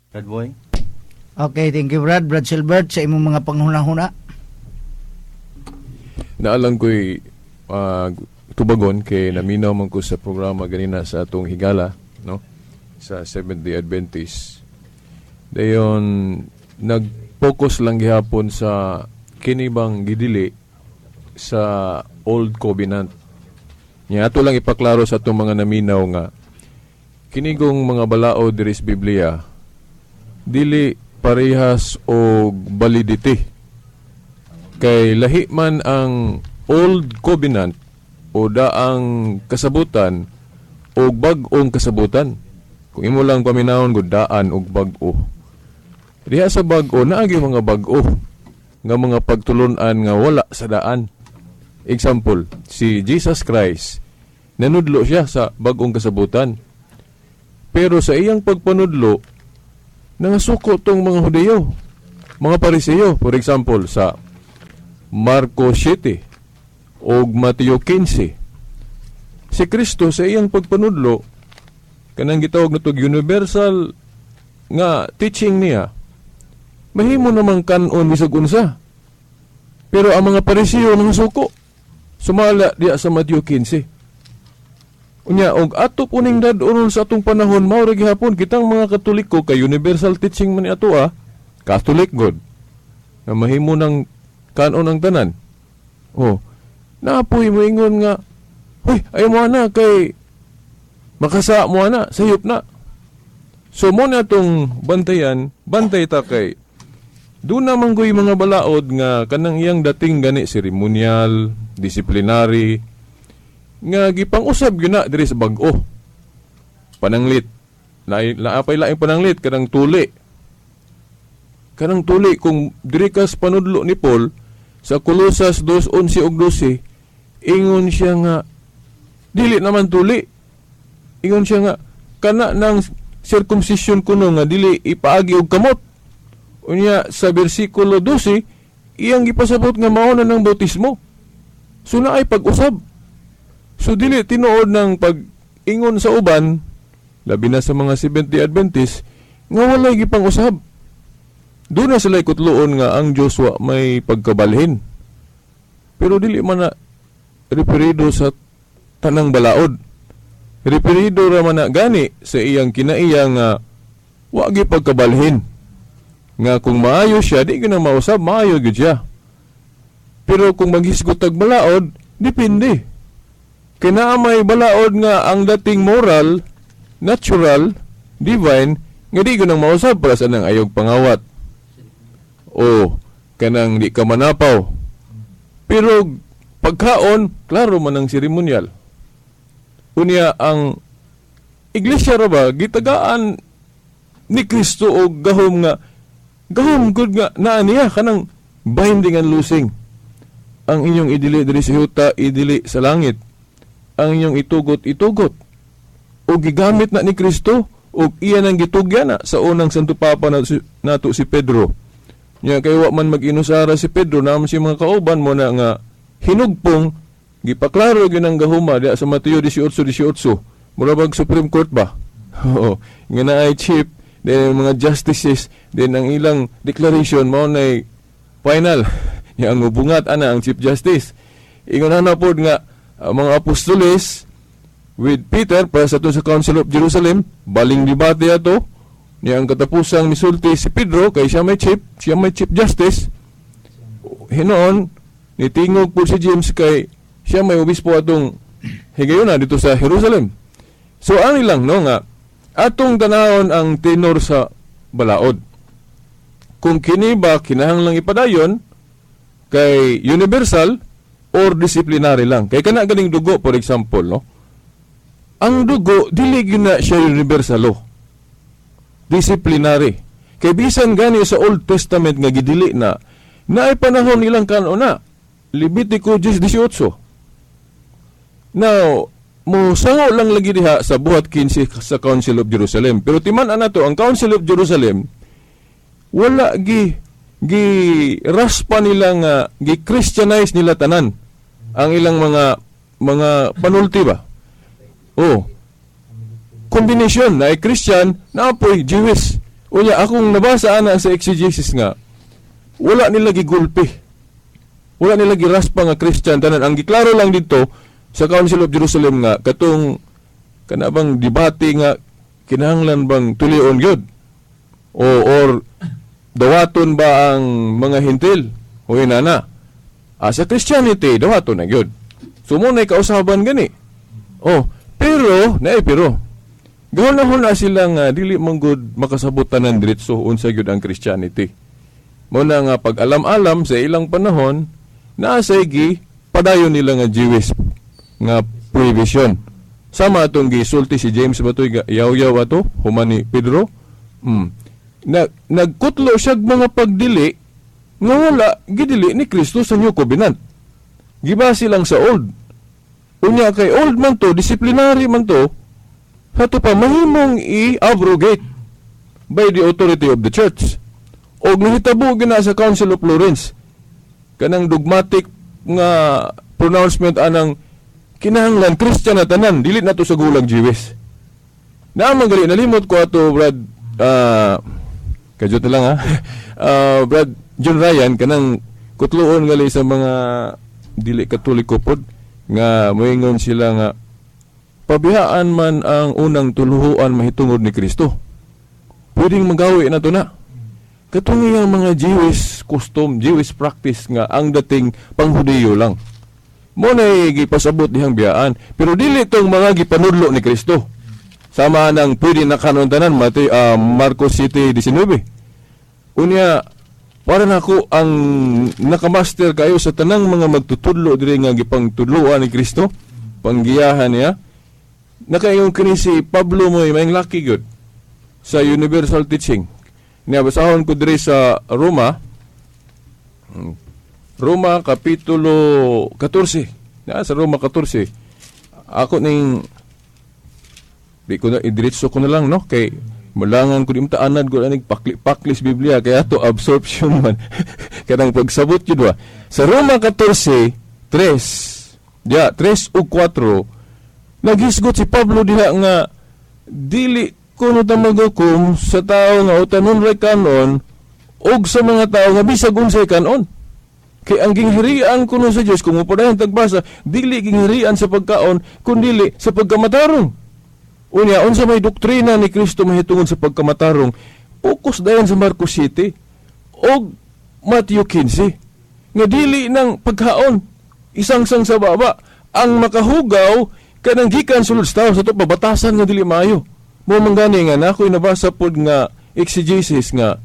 Brad Boy. Okay, thank you, Brad. Brad Silbert, sa imong mga panghuna-huna. Naa lang ko'y tubagon kay naminaw man ko sa programa ganina sa atong higala, no, sa Seventh Day Adventist. Dayon nag-focus lang gihapon sa kini bang gidili sa Old Covenant. Nya ato lang ipaklaro sa atong mga naminaw nga kinigong mga balaod diri sa Biblia dili parehas og validity kay lahi man ang Old Covenant o daang kasabutan o bag-ong kasabutan. Kung imo lang paminawon gud, daan og bag-o. Diha sa bag-o, naagi mga bag-o nga mga pagtulunan nga wala sa daan. Example, si Jesus Christ, nanudlo siya sa bag-ong kasabutan. Pero sa iyang pagpanudlo, nangasuko tong mga Hudiyo, mga Pariseo, for example, sa Marco 7 o Mateo 15. Si Kristo sa iyang pagpanudlo, kanang gitawag na universal nga teaching niya, mahimo namang kanon bisag unsa. Pero ang mga Pariseo nangasuko. Sumala diya sa Mateo 15. Unya og ato puning dad-onon sa atong panahon, mao ra gihapon kitang mga Katoliko kay universal teaching man ni ato ah. Catholic god. Na mahimo ng kanon ang tanan. Oh. Naapoy moingon nga, "Hoy, ayaw mo na kay makasa mo na, sayop na." So mo na atong bantayan, bantay ta kay doon naman ko'y mga balaod nga kanang iyang dating gani ceremonial, disciplinary, nga gipang-usab gyud na diri sa bag-o. Pananglit. Naapay laing pananglit kanang tuli. Kanang tuli kung diri ka sa panudlo ni Paul sa Kolosas 2:11 ug 12, ingon siya nga dili naman tuli. Ingon siya nga kana ng circumcision kuno nga dili ipaagi og kamot. Unya sa bersikulo 12, iyang gipasabot nga mao na ng bautismo. So naay pag-usab. So dili tinuod ng pag-ingon sa uban, labi na sa mga Seventh-day Adventist, nga walay gipang-usab. Doon na sila ikutloon nga ang Diyos wa may pagkabalhin. Pero dili man na referido sa tanang balaod. Referido ra man na gani sa iyang kinaiya nga wa gi pagkabalhin. Nga kung maayo siya, di gyud na mausab, maayo gyud siya. Pero kung maghisgot og balaod, depende. Kay naa may balaod nga ang dating moral, natural, divine, nga di gyud nang mausab para sa nang ayog pangawat. O kanang di ka manapaw. Pero pagkaon, klaro man ang seremonyal. Unya ang iglesia ra ba gitagaan ni Kristo og gahom nga gahom gud nga naa niya kanang binding and loosing. Ang inyong idili diri sa yuta, idili sa langit. Ang inyong itugot, itugot. O gigamit na ni Kristo og iya nang gitugyan na sa unang Santo Papa na, nato si Pedro. Nya kay wa man mag-inusara si Pedro naman si mga kauban mo na nga hinugpong gipaklaro gyud ang gahuma diya sa Mateo 18:18. Mura bag Supreme Court ba? Oo. Nga naay chief, then mga justices, then ang ilang declaration mao nay final. Nya ang mubungat ana ang Chief Justice. Ingon na pod nga ang mga apostoles with Peter para sa ato sa Council of Jerusalem, baling debate ato. Niya ang katapusang misulti si Pedro kay siya may chief justice. Hinoon nitingog po si James kay siya may obispo atong higayuna dito sa Jerusalem. So ani lang no nga atong tanawon ang tenor sa balaod. Kung kini ba kinahanglang ipadayon kay universal or disciplinary lang. Kay kana ganing dugo, for example, no. Ang dugo dili gyud na siya universal oh. Disciplinary. Kay bisan gani sa Old Testament nga gidili na, naay panahon ilang kanon na. Levitico 10:18. Now, mo sango lang lagi diha sa Buhat 15 sa Council of Jerusalem. Pero timan nato ang Council of Jerusalem wala gi gi raspa nila nga gi Christianize nila tanan ang ilang mga panulti ba. Oh. Combination na ay Christian na apoy Jewish. Unya akong nabasa ana sa exegesis nga wala nila gigulpi. Wala nila giraspa nga Christian tanan. Ang giklaro lang dito sa Council of Jerusalem nga katong kana bang debate nga kinahanglan bang tulion gyud o or dawaton ba ang mga Hentil o inana. Sa Christianity dawaton na gyud. So mo na kausaban gani. Oh, pero naay pero gahuna na sila nga dili man gud makasabot tanan diretso unsa gyud ang Christianity. Mo na nga pag alam-alam sa ilang panahon naa say gi padayon nila nga Jewish nga prohibition. Sama atong gisulti si James ba to'y yaw-yaw ato human ni Pedro. Na, nagkutlo siya mga pagdili nga wala gidili ni Kristo sa New Covenant. Gibase lang sa old. Unya kay old man to, disciplinary man to, hato pa mahimong i-abrogate by the authority of the church. Og nahitabo gina sa Council of Florence kanang dogmatic nga pronouncement anang kinahanglan Christian na tanan, dili na to sa gulang Jewish. Naa man gali nalimot ko ato, Brad, kajot na lang ha. Brad John Ryan, kanang kutloon gali sa mga dili Katoliko pod nga moingon sila nga pabihaan man ang unang tuluhuan mahitungod ni Kristo. Pwedeng magawi na to na. Katong iyang mga Jewish custom, Jewish practice nga ang dating panghudiyo lang. Mo na gipasabot dihang biyaan. Pero dili tong mga gipanudlo ni Kristo. Sama nang pwede na kanon tanan, Mateo, Marcos 7:19. Unya, para nako ang nakamaster kayo sa tanang mga magtutudlo diri nga gipangtudloan ni Kristo, panggiyahan niya. Nakaingon kini si Pablo mo may laki gyud sa universal teaching. Niya basahon ko diri sa Roma. Roma kapitulo 14. Na sa Roma 14. Ako ning di ko na idiretso ko na lang, no, kay malangan ko di taanad ko anig pakli paklis Biblia kaya to absorption man kanang pagsabot yun ba sa Roma 14 3 ya 3 ug 4. Naghisgot si Pablo diha nga dili kuno ta maghukom sa tao nga utanon ray kanon og sa mga tao nga bisag unsay kanon. Kay ang ginghirian kuno sa Dios, kung mopadayon tagbasa, dili ginghirian sa pagkaon kundili sa pagkamatarong. Unya, unsa may doktrina ni Kristo mahitungod sa pagkamatarong? Focus dayon sa Marcos 7 og Matthew 15. Nga dili ng pagkaon, isangsang sa baba ang makahugaw kanang gikan sulod sa tao sa to pabatasan nga dili maayo. Mo man gani nga nakoy nabasa pod nga exegesis nga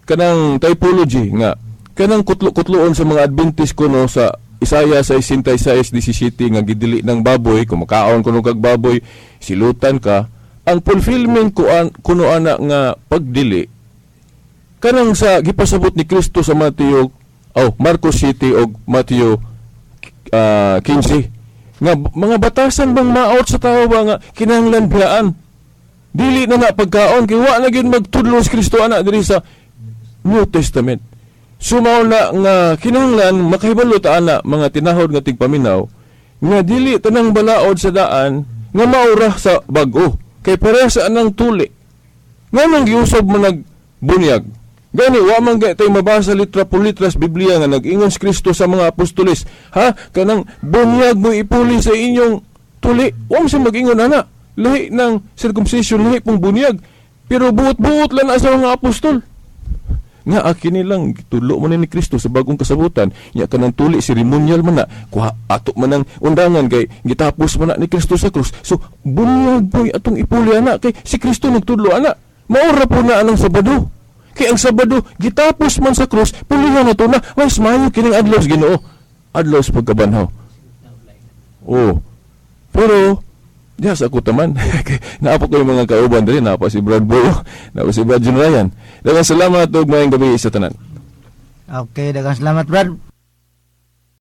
kanang typology nga kanang kutlo-kutloon sa mga Adventist kuno sa Isaiah 66:17 nga gidili ng baboy, kung makaon kuno kag baboy, silutan ka. Ang fulfillment ko an, kuno ana nga pagdili kanang sa gipasabot ni Kristo sa Mateo, oh, Marcos 7 og Mateo 15 nga mga batasan bang maot sa tao ba nga kinahanglan biyaan, dili na na pagkaon, kay wa na gyud magtudlo si Kristo ana diri sa New Testament. Sumaw na nga kinahanglan makahibalo ta ana, mga tinahod nga tigpaminaw, nga dili tanang balaod sa daan nga maura sa bag-o kay pareha sa anang tuli nga nang giusab man nagbunyag. Gani wa man gay tay mabasa litra por litras Biblia nga nag-ingon si Kristo sa mga apostoles, ha, kanang bunyag mo ipuli sa inyong tuli. Wa man siya mag-ingon ana. Lahi ng circumcision, lahi pong bunyag, pero buot-buot lang na sa mga apostol nga akin nilang tulo man ni Kristo sa bagong kasabutan. Nya kanang tuli seremonial man na, kuha ato man ang undangan kay gitapos man na ni Kristo sa krus, so bunyag po'y atong ipuli ana kay si Kristo nagtudlo ana. Maura po na anang Sabado kay ang Sabado gitapos man sa krus, pulihan na to na. Mas maayo kining adlaw sa Ginoo, adlaw sa pagkabanhaw. Oh, pero diya sa ako taman. Naa pa ko yung mga kauban diri, naa pa si Brad Boyo, naa pa si Brad John Ryan. Daghang salamat ug maayong gabi sa tanan. Okay, daghang salamat, Brad.